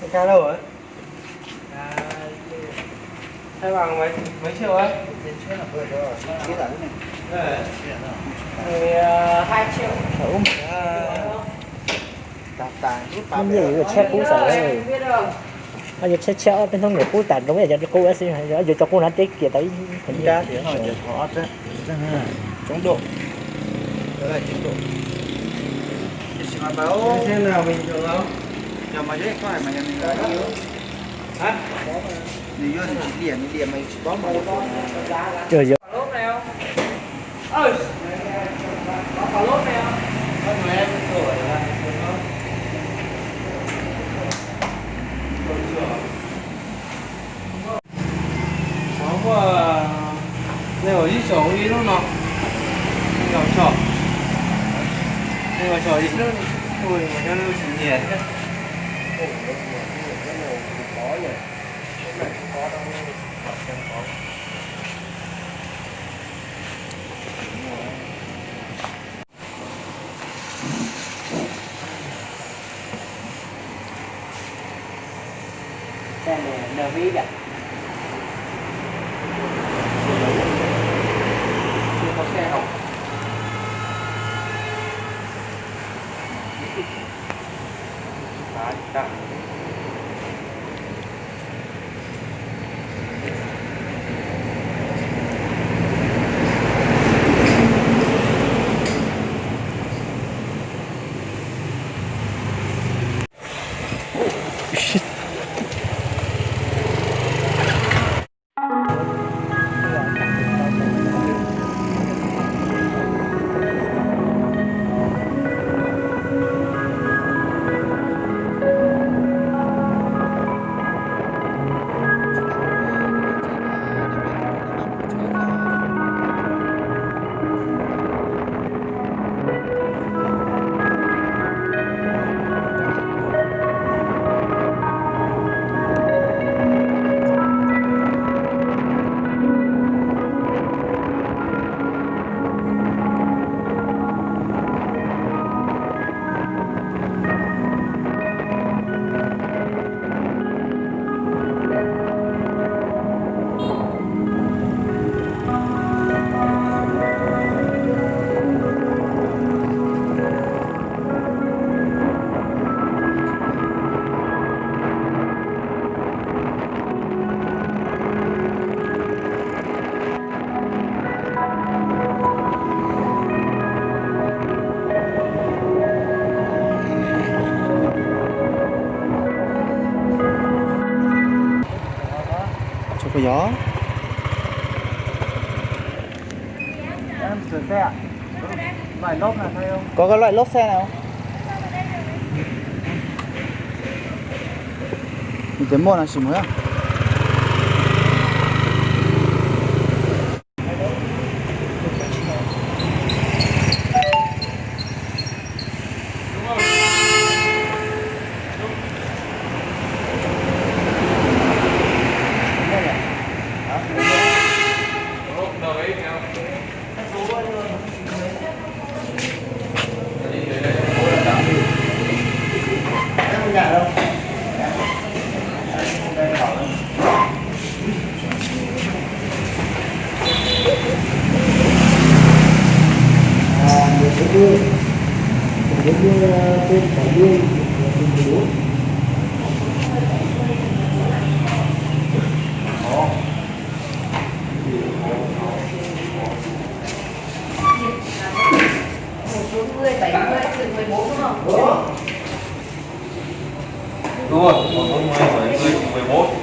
Cao đâu hả? Hai bằng mấy, mấy triệu ấy? Ờ, hai triệu. Ub, tag tag, ub, tag. Yus tsheb qub xwb. Yus tsheb tsheb ob peb hnub nws qub tas, zoo li yog qub xwb, yus cov qub no teb kiag tau ib. Chống độ. Đó là chống độ. Thì mà bảo, giờ mà dễ coi mà giờ mình nói gì hả? Mình vô mình chỉ điểm, mình điểm mà chỉ có một. Rồi, giờ. Sáu muaj, nej ua ib tsoom ib lub no, ib los tso, nej ua tso ib lub, ua ua cov lub tsis nyiam thiab. Tsuas yog. Có cái loại lốp xe này không? Mình thấy mua là chỉ mới à? Đúng rồi, một bốn mươi, bảy mươi, mười bốn.